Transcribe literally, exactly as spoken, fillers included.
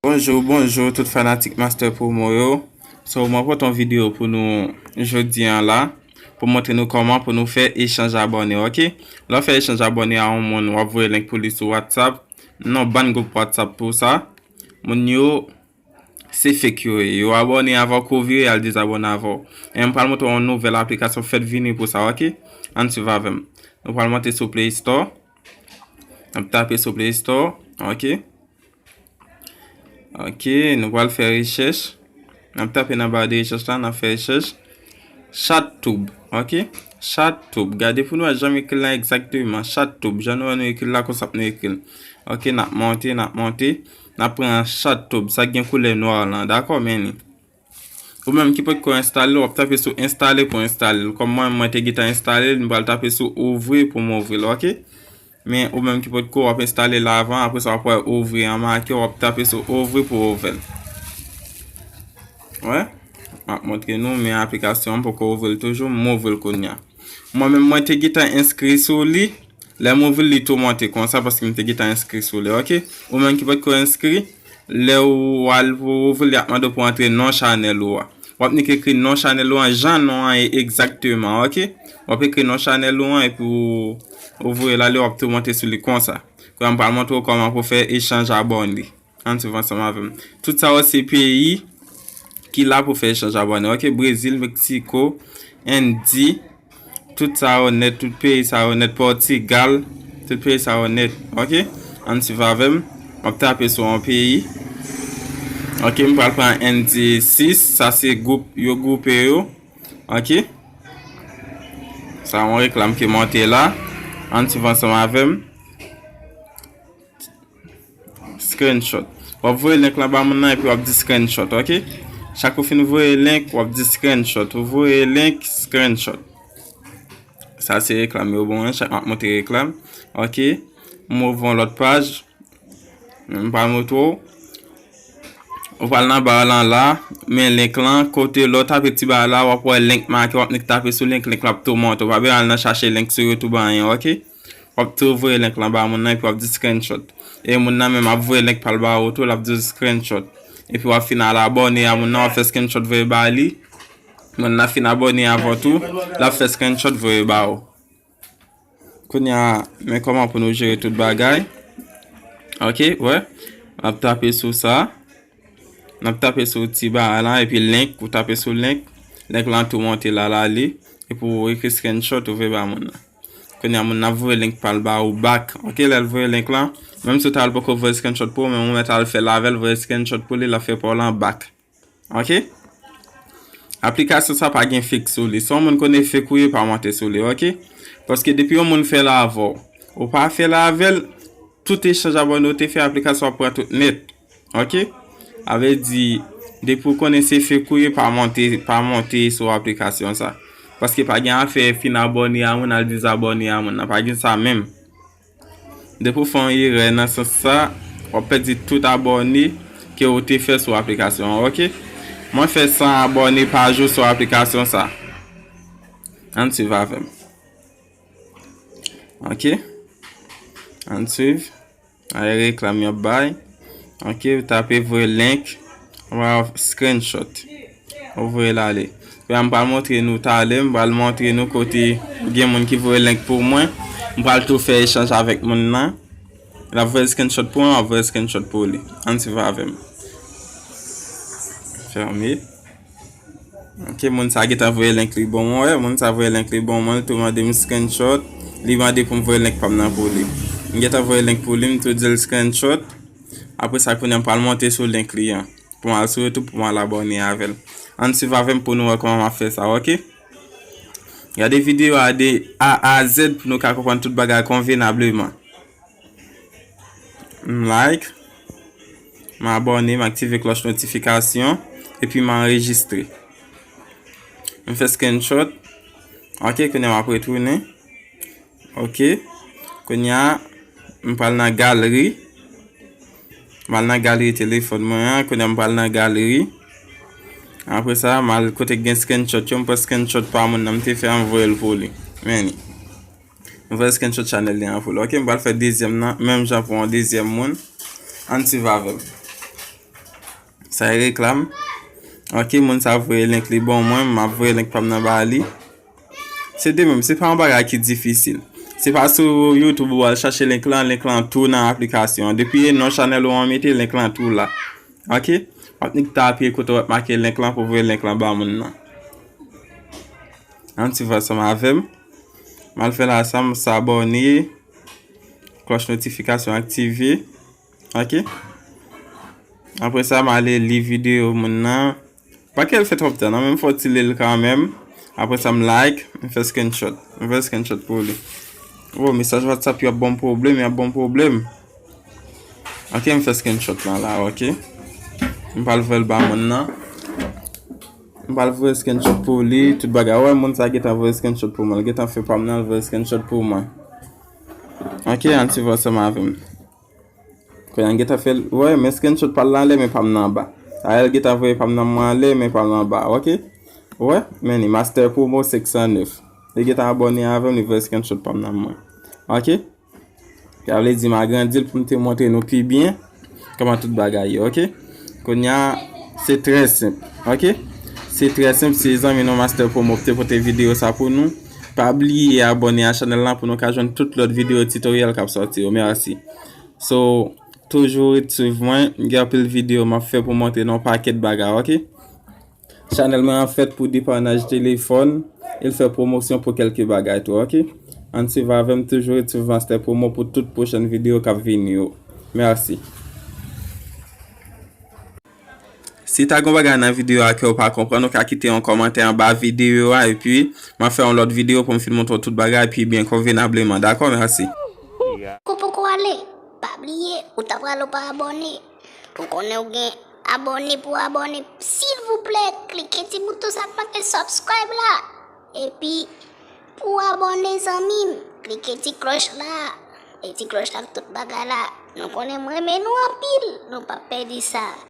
Bonjou, bonjou tout fanatik Master Promo yo. So, mwen pote yon videyo pou nou jodi an la, pou montre nou kòman pou nou fè echanj abòne, ok? Lè w fè echanj abòne a yon moun, w ap voye link pou li sou WhatsApp. Non, bann gwoup WhatsApp pou sa. Moun yo, se fake yo ye. Yo abòne avè w, kou vire, y al dezabòne avè w. E m pral montre w yon nouvèl aplikasyon fèt vini pou sa, ok? Ann swiv avè m. Nou pral monte sou Play Store. N ap tape sou Play Store, ok? Ok, nou pral fè rechèch. N ap tape nan ba de rechèch la, n ap fè rechèch. ChatTube, ok? ChatTube. Gade pou nou wè jan m ekri l la egzakteman. ChatTube. Jan nou wè nou ekri l la, konsa pou nou ekri l. Ok, n ap monte, n ap monte. N ap pran ChatTube. Sa k gen koulè nwa lan, dakò, men li. Ou menm ki potko enstale l, w ap tape sou enstale pou enstale l. Kòm mwen, mwen te gentan enstale l, m pral tape sou ouvrir pou m ouvri l, ok? Men ou menm ki potko, w ap enstale l avan, apre sa w ap wè ouvrir an make, w ap tape sou ouvrir pou ouvè l. Wè? M ap montre nou, men aplikasyon an poko ouvri l toujou, m ouvri l kounye a. Mwen menm, mwen te gentan enskri sou li. Lè m ouvri l, li tou monte konsa paske m te gentan enskri sou li, ok? Ou menm ki potko enskri, lè w al pou w ouvri l, y ap mande w pou w antre non chanèl ou a. W ap nik ekri non chanèl ou an, jan non an ye egzakteman, ok? W ap ekri non chanèl ou an epi w, w voye l ale, w ap tou monte sou li konsa. Kounye a m pral montre w kòman pou w fè echanj abòne. Ann swiv ansanm avè m. Tout sa yo se peyi ki la pou fè echanj abòne. Ok, Brezil, Meksiko, Endi, tout sa yo nèt, tout peyi sa yo nèt, Pòtigal, tout peyi sa yo nèt. Ok, ann swiv avè m. M ap tape sou yon peyi. Ok, m pral pran Endi sis, sa se gwoup yo gwoupe yo. Ok, sa yon reklam ki monte la. Ann swiv ansanm avè m. Screenshot. W ap voye link lan ba moun nan epi w ap di screenshot, ok? Chak ou fin voye link, w ap di screenshot. Ou voye link, screenshot. Sa se reklam yo ban mwen, chak m ap montre reklam. Ok. M ouvri yon lòt paj. M pral montre w. Ou pral nan ba lan la, men link lan, kote lè w tape ti ba la, w ap wè link make, w ap nik tape sou link, link lan ap tou monte. Ou pa bezwen al nan chache link sou YouTube anyen, ok? W ap tou voye link lan ba moun nan epi w ap di screenshot. E moun nan menm ap voye link pa l ba ou tou, l ap di w screenshot. Epi w ap fin al abòne a moun nan, w ap fè screenshot voye ba li. Moun nan fin abòne avè w tou, l ap fè screenshot voye ba ou. Kounye a, men kòman pou nou jere tout bagay. Ok, wè. N ap tape sou sa. N ap tape sou ti ba la, epi link, ou tape sou link. Link lan tou monte la, la li. Epi ou ekri screenshot, ou voye ba moun nan. Kounye a, moun nan ap voye link pa l ba ou back. Ok, lè l voye link lan, menm si w ta al poko voye screenshot pou ou, men ou mèt al fè l avè l, voye screenshot pou li, l ap fè pa w lan back. Ok? Aplikasyon sa pa gen fake sou li. Si yon moun konnen fake ou ye, pa monte sou li, ok? Paske depi yon moun fè l avè w, ou pa fè l avè l, tout echanj abòne ou te fè, aplikasyon ap pran tout nèt. Ok? Sa vle di, depi w konnen se fake ou ye, pa monte, pa monte sou aplikasyon sa. Paske pa gen afè fin abòne a moun, al dezabòne a moun nan. Pa gen sa menm. Depi w fè yon erè nan sans sa, w ap pèdi tout abòne ke w te fè sou aplikasyon an, ok? Mwen fè san abòne pa jou sou aplikasyon sa. Ann swiv avè m. Ok? Ann swiv. Ay reklam y ap bay. Ok, ou tape voye link. Ou va screenshot. Ou voye l ale. Kounye a m pral montre nou talè, m pral montre nou kote gen moun ki voye link pou mwen. M pral tou fè echanj avèk moun nan. L ap voye screenshot pou mwen, m ap voye screenshot pou li. Ann swiv avè m. Fèmen. Ok, moun sa gentan voye link li ban mwen, wè, moun sa voye link li ban mwen, li tou mande m screenshot, li mande pou m voye link pa m nan pou li. M gentan voye link pou li, m tou di l screenshot. Apre sa, kounye a m pral monte sou link li an, pou m al sou YouTube, pou m al abòne avè l. Ann swiv avè m pou nou wè kòman m ap fè sa, ok? Gade videyo a de A a Z pou nou ka konprann tout bagay konvenableman. M like, m abòne, m aktive klòch notifikasyon, epi m anrejistre. M fè screenshot. Ok, kounye a m ap retounen. Ok. Kounye a, m pral nan galeri. M al nan galeri telefòn mwen an. Kounye a, m pral nan galeri. Apre sa, m al kote k gen screenshot yo, m pran screenshot pa moun nan, m te fè an, m voye l pou li. Men li. M voye screenshot chanèl li an pou li. Ok, m pral fè dezyèm nan, menm jan pou yon dezyèm moun. Ann swiv avè m. Sa e reklam. Ok, moun sa voye link li ban mwen, m ap voye link pa m nan ba li. Se de menm, se pa yon bagay ki difisil. Se pa sou YouTube ou al chache link lan, link lan tou nan aplikasyon an. Depi e non chanèl ou an mete, link lan tou la. Ok? W ap nik tape kote w ap make link lan pou voye link lan ba moun nan. Ann swiv ansanm avè m. M al fè la sa, m sa abòne. Klòch notifikasyon aktive. Ok? Apre sa, m ale li videyo moun nan. Pa ke l fè twòp tan, non, men m fè w ti li l kanmenm. Apre sa, m like, m fè screenshot. M fè screenshot pou li. Oh, mesaj WhatsApp yo ap ban m pwoblèm, y ap ban m pwoblèm. Ok, m fè screenshot lan la, ok. M pral voye l ba moun nan. M pral voye screenshot pou li, tout bagay. Wè, moun sa gentan voye screenshot pou mwen. L gentan fè pa m nan, l voye screenshot pou mwen. Ok, ann swiv ansanm avè m. Kounye a, m gentan fè l. Wè, men screenshot pa l lan anlè, men pa m nan anba. Ayè, l gentan voye pa m nan mwen anlè, men pa m nan anba, ok? Wè, men ni Master Promo senk san nèf. Li gentan abòne avè m, li voye screenshot pa m nan mwen. Ok? Sa vle di m agrandi l pou m te montre nou pi byen kòman tout bagay ye, ok? Kounye a, se trè senp, ok? Se trè senp, se zanmi nou Master Promo ki te pote videyo sa pou nou. Pa bliye abòne a chanèl lan pou nou ka jwenn tout lòt videyo tutorial k ap sòti yo. Mèsi. So, toujou ret swiv mwen, gen anpil videyo m ap fè pou montre nou yon pakèt bagay, ok? Chanèl mwen an fèt pou depannaj telefòn, e l fè pwomosyon pou kèlke bagay tou, ok? Ann swiv avè m, toujou ret swiv Master Promo pou tout pwochèn videyo k ap vini yo. Mèsi. Si ta gen yon bagay nan videyo a ke w pa konprann, ou ka kite yon kòmantè anba videyo a, epi m ap fè yon lòt videyo pou m fin montre w tout bagay pi byen konvenableman. Dakò? Mèsi. Ou poko ale? Pa bliye, ou ta pral ou pa abòne. Ou konnen ou gen abòne pou abòne. Silvouplè, klike ti bouton sa k make subscribe la. Epi, pou abòne zanmi m, klike ti klòch la. E ti klòch la ak tout bagay la. Nou konnen m renmen nou anpil. Nou p ap pèdi sa.